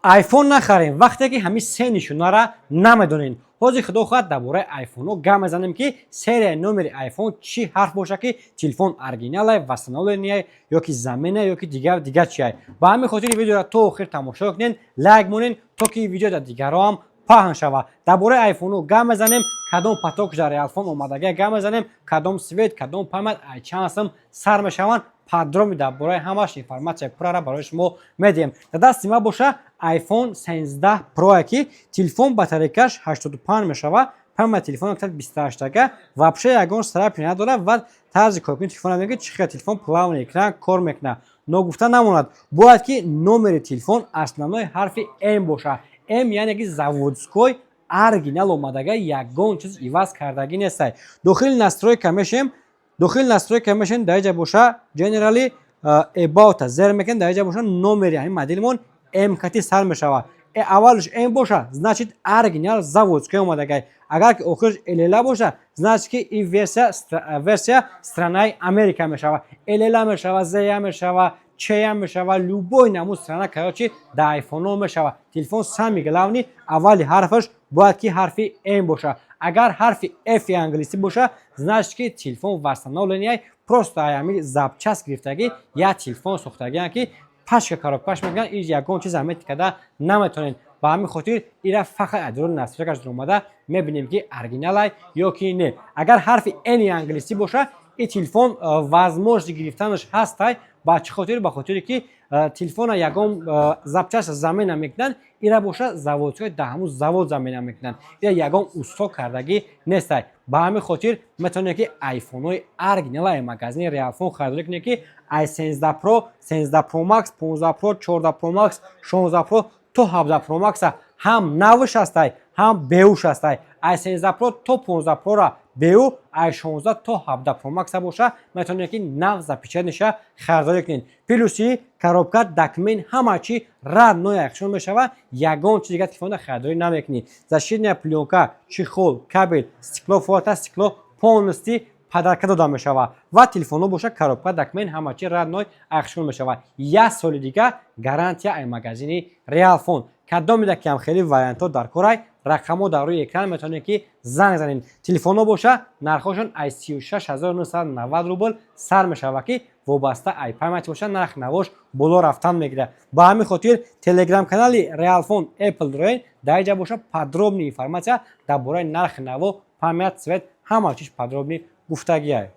Айфон нахарем, вақте ки ҳамин се нишонара намедонем. Ҳозир, худо хоҳад, дар бораи айфонҳо гап мезанем, ки серияи номери айфон чӣ ҳарф боша, ки телефон оригиналай, восстановленный ё ки замена, ё ки дигар дигар чиай. Ба ҳамин хотир видеоро то охир тамошо кунед, лайк монед, то ки видео дар дигарҳо ҳам паҳн шавад. Дар бораи айфонҳо гап мезанем, кадом поток дар Реалфон омадагия гап мезанем, кадом цвет, кадом память, ай чанд сум сар мешаванд, подробно дар бораи ҳамаш информатсияи пуррара барои шумо медиҳем. Дар дасти ма боша iPhone 13 Pro, ки телефон батарейкаш 85 мешава, память телефон 28 га, вообще ягон царапина надорад ва тарзи коркунии телефон мегӯяд, чӣ хел телефон плавный экран кор мекунад. Ногуфта намонад, бояд ки номери телефон основной ҳарфи М боша. М яъне ки заводской, оригинал омадага, ягон чиз иваз кардагӣ нестай. Дохили настройка мешем, дохили настройка мешем, дар иҷа боша General, About зер мекунем, дар иҷа боша номери ҳамин моделмон М кати сар мешавад. Аввалш М боша, значит, оригинал, заводской омадагай. Агар ки охирш ЛЛ боша, значит, ки ин версия странаи Америка мешава. ЛЛ мешава, ЗЯ мешава, ЧЯ мешава, любой намуд страна, короче, дар айфонҳо мешава. Телефон, самый главный, аввали ҳарфаш бояд ки ҳарфи М боша. Агар ҳарфи F англисӣ боша, значит, ки телефон восстановленный, просто ами запчасть гирифтагӣ, як телефон сохтагиан, ки пачка коробкаш мекунанд, ин ягон чиз заметить карда наметавонед. Ба ҳамин хотир ира фақат аз рӯи настройкаш омада мебинем, ки оригиналай ё ки не. Агар ҳарфи N англисӣ боша, ин телефон возможности гирифтанаш ҳастай. Ба чӣ хотир? Ба хотире ки телефона ягон запчасть замена мекунанд, ира боша заводҳои дар ҳамун завод замена мекунанд, ира ягон усто кардагӣ нестай. Ба ҳамин хотир метавонед, ки айфонҳои оригиналаи магазини Реалфон харидорӣ кунед, ки ай 13 Pro, 13 Pro Max, 15 Pro, 14 Pro Max, 16 Pro то 17 Pro Max ҳам навш ҳастай, ҳам беуш ҳастай. Ай 13 Pro то 15 Pro-ра беу, ай 16 то 17 Pro Max боша, метавонед, ки нав запечатанный харидорӣ кунед. Плюси коробка, документ, ҳама чи родной якшон мешава, ягон чиз дигар телефонда харидорӣ намекунӣ. Защитная плёнка, чехол, кабель, стекло, фото стекло полностью подарка дода мешава ва телефонҳо боша, коробка, документ, ҳама чи родной акшон мешава. Як соли дига гарантия ай магазини Реалфон. Кадомида ки ҳам хеле вариантҳо дар корай, рақамҳо дар рӯи экран, метавонед, ки занг занед. Телефонҳо боша, нархҳошон ай 36 990 рубл сар мешава, ки вобаста ай память боша, нарх навош боло рафтан мегирад. Ба ҳамин хотир телеграм-канали Реалфон Apple дороед, дар инҷа боша подробный информация дар бораи нархи наво, память, цвет, ҳама чиз подробный гуфтагиай.